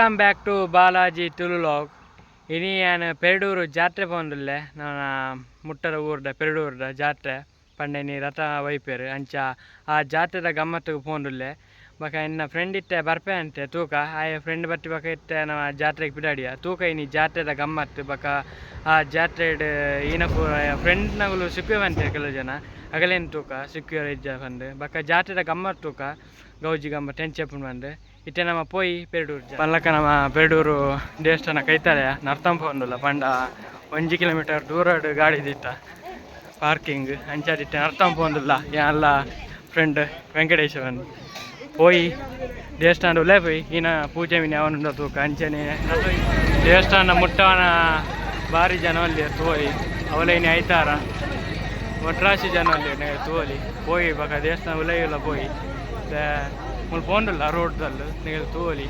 Welcome back to Balaji Tulu vlog. ಇನಿ ಯಾನ್ ಪೆರಡೂರು ಜಾತ್ರೆ ಪೋಂದುಲ್ಲೆ. ನನ ಮುಟ್ಟದ ಊರ್ದ ಪೆರಡೂರ್ದ ಜಾತ್ರೆ ಪಂಡ ಇನಿ ರಥ ವೈಪೇರು ಅಂಚ ಆ ಜಾತ್ರೆದ ಗಮ್ಮತ್ತುಗು ಪೋಂದುಲ್ಲೆ. ಬೊಕ ಎನ್ನ ಫ್ರೆಂಡ್ ಇತ್ತೆ ಬರ್ಪೆ ಅಂತೆ ತೂಕ ಆಯೆ ಫ್ರೆಂಡ್ ಬತ್ತಿ ಬೊಕ ಇತ್ತೆ ನಮ ಜಾತ್ರೆಗ್ ಪಿದಾಡಿಯ ತೂಕ ಇನಿ ಜಾತ್ರೆದ ಗಮ್ಮತ್ತು. ಬೊಕ ಆ ಜಾತ್ರೆಡ್ ಈನ ಪೂರ ಫ್ರೆಂಡ್ನಗುಲು ಸಿಕ್ಕುವೆ ಕೆಲವು ಜನ ಅಗಲೇನು ತೂಕ ಸಿಕ್ಕಿಯರ ಇಜ್ಜ ಪಂದ್. ಬೊಕ ಜಾತ್ರೆದ ಗಮ್ಮತ್ತು ತೂಕ ಗೌಜಿ ಗಮ್ಮತ್ತು ಎಂಚ ಪಂದ್. ಇತ್ತೆ ನಮ್ಮ ಪೋಯಿ ಪೆರಡೂರು ಪಲ್ಲಕ ನಮ್ಮ ಪೆರಡೂರು ದೇವಸ್ಥಾನ ಕೈತಲೆ ನರ್ತಂ ಪೋಂದುಲ್ಲ. ಪಂಡ 1 ಕಿಲೋಮೀಟರ್ ದೂರಡ್ ಗಾಡಿ ದಿತ್ತ ಪಾರ್ಕಿಂಗ್ ಅಂಚಾದಿತ್ತೆ ನರ್ತಂ ಪೋಂದುಲ್ಲ. ಯಾನ್ಲ ಫ್ರೆಂಡ್ ವೆಂಕಟೇಶವನ್ ಪೋಯಿ ದೇವಸ್ಥಾನ ಉಲೇ ಪೋಯಿ ಈನ ಪೂಜೆ ಮಿನಿ ಅವನುಂಡ ತೂಕ. ಅಂಚನೆ ದೇವಸ್ಥಾನ ಮುಟ್ಟವನ ಭಾರಿ ಜನ ಅಲ್ಲಿ ತೋಲಿ ಅವಲೇ ಇನಿ ಐತಾರ ಒಟ್ರಾಶಿ ಜನ ಅಲ್ಲಿ ತೋಲಿ ಪೋಯಿ. ಬೊಕ ದೇವಸ್ಥಾನ ಉಲೇ ಪೋಯಿ ಮುಲ್ಪ ಪೋಂಡುಲ್ಲ ರೋಡ್ದಲ್ಲು ನಿಗಲ್ ತೋಲಿ.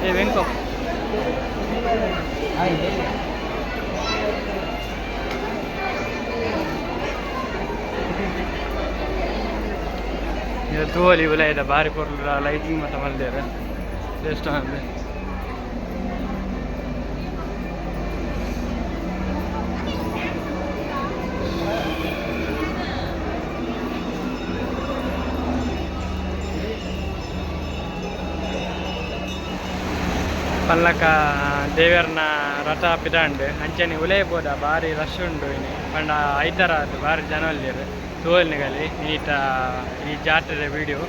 ಏ ವೆಂಕೋ ಇದು ತೂವಲಿ ಉಲೈದ ಬಾರಿ ಪೊರ್ಲು ಲೈಟಿಂಗ್ ಮತ ಮಲ್ದೇರ್ ದೇವಸ್ಥಾನ. ಪಲ್ಲಕ ದೇವೆರ್ನ ರಥ ಪಿದಾಂಡ್ ಅಂಚನೆ ಉಲೇ ಪೋದ ಬಾರಿ ರಶ್ ಉಂಡು ಇನಿ. ಪಂಡ ಐತಾರ ಅದು ಬಾರಿ ಜನ ಉಲ್ಲೆರ್ ತೂವೊಲಿ ಇನಿತ ಈ ಜಾತ್ರೆದ ವಿಡಿಯೋ.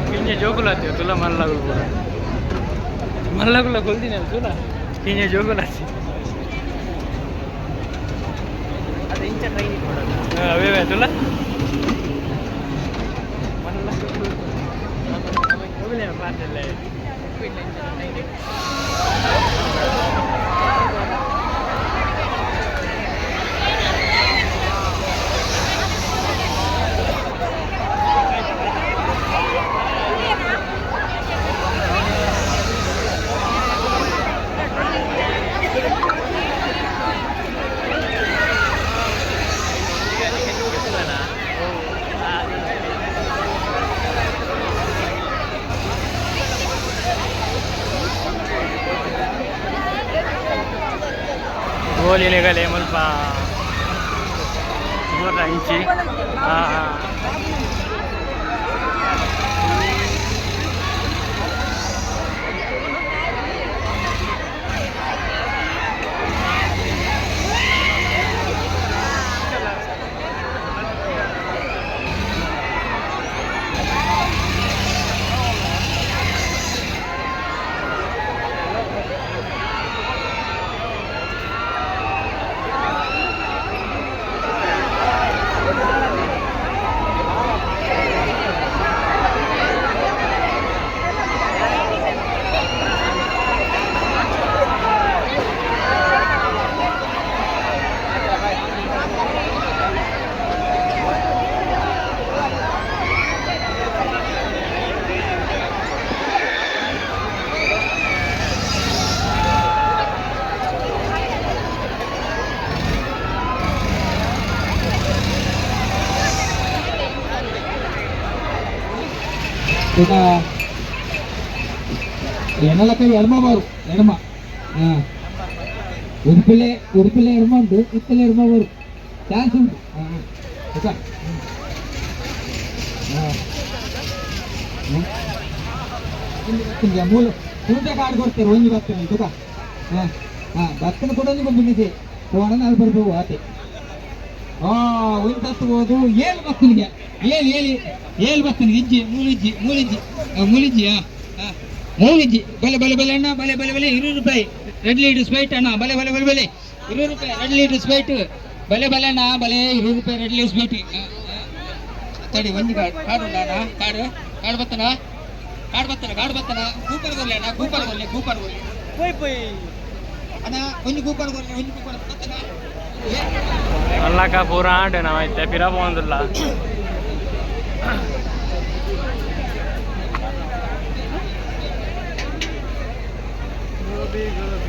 ಕಿಂಜೆ ಜೋಕುಲಾತಿ ತುಲ ಮಲ್ಲಗುಲು ಪೂರ ಮಲ್ಲಗುಲ ಕೊಲ್ದಿನ ತುಲ ಕಿಂಜೆ ಜೋಕುಲಾತಿ ಅವೇ ತುಲ ಮಲ್ಲ ಗೋಲಿನೆಗಲೆ ಮುಲ್ಪ ದೂರ ಇಂಚಿ ಎಣಲಕ ಎಡಮ ಬಾರು ಎಡಮ ಉಡುಪಿಲೆ ಉಡುಪಿಲೆ ಎಡಮ ಉಂಟು ಇತ್ತಲೆ ಎಡಮ ಬಾರು ಚಾನ್ಸ್ ಉಂಟು. ಮೂಲ ಪೂಜೆ ಕಾರ್ಡ್ ಕೊಡ್ತಾರೆ ಒಂಜಿ ಬರ್ತೇನೆ ತುಕ. ಹಾಂ ಹಾಂ ಬತ್ತನ ಕೂಡ ಒಂದು ಬಂದಿದೆ ಹೋಣ ನಾಲ್ ಬರ್ಬೋದು ಆತೆ. ಒಂದು ತತ್ಬೋದು ಏಳು ಬತ್ತನಿಗೆ ಏಳು ಏಳು ಏಳು ಬತ್ತನಿಗೆ ಇಜ್ಜಿ ಮೂಲಿಜ್ಜಿ ಮೂಲಿಜ್ಜಿ ಮೂಲಿಜ್ಜಿ ಹಾಂ ಹಾಂ ಮೂಲಿಜ್ಜಿ ಬಲೆ ಬಲೆ ಬಲೆ ಅಣ್ಣ ಬಲೆ ಬಲೆ ಬಲೆ 200 ರೂಪಾಯಿ ರೆಡ್ ಲೈಟ್ ಸ್ಪೈಟ್ ಅಣ್ಣ ಬಲೆ ಬಲೆ ಬಲೆ ಬಲೆ 20 ರೂಪಾಯಿ 2 ಲೀಟರ್ ಸ್ವೀಟ್. ಬಲೆ ಬಲೆ ನಾ ಬಲೆ, 20 ರೂಪಾಯಿ 2 ಲೀಟರ್ ಸ್ವೀಟ್. ತಡಿ, ಒಂಜಿ ಕಾರ್ಡ್ ಕಾರ್ಡ್ ಉಂಡಾನ? ಕಾರ್ಡ್ ಕಾರ್ಡ್ ಬತ್ತನ? ಕಾರ್ಡ್ ಬತ್ತನ? ಕಾರ್ಡ್ ಬತ್ತನ? ಕೂಪನ್ ಕೊರ್ಲೆ ಅಣ್ಣ, ಕೂಪನ್ ಕೊರ್ಲೆ, ಕೂಪನ್ ಕೊರ್ಲೆ. ಪೋಯ್ ಪೋಯ್. ಅಣ್ಣ, ಒಂಜಿ ಕೂಪನ್ ಕೊರ್ಲೆ, ಒಂಜಿ ಕೂಪನ್ ಬತ್ತನ? ಮಲ್ಲಕ ಪೂರ ಆಂಡ್ ನಾವು ಐತೆ ಪಿರ ಪೋಂದುಲ್ಲ. ಗೋಬಿ ಗೋಬಿ.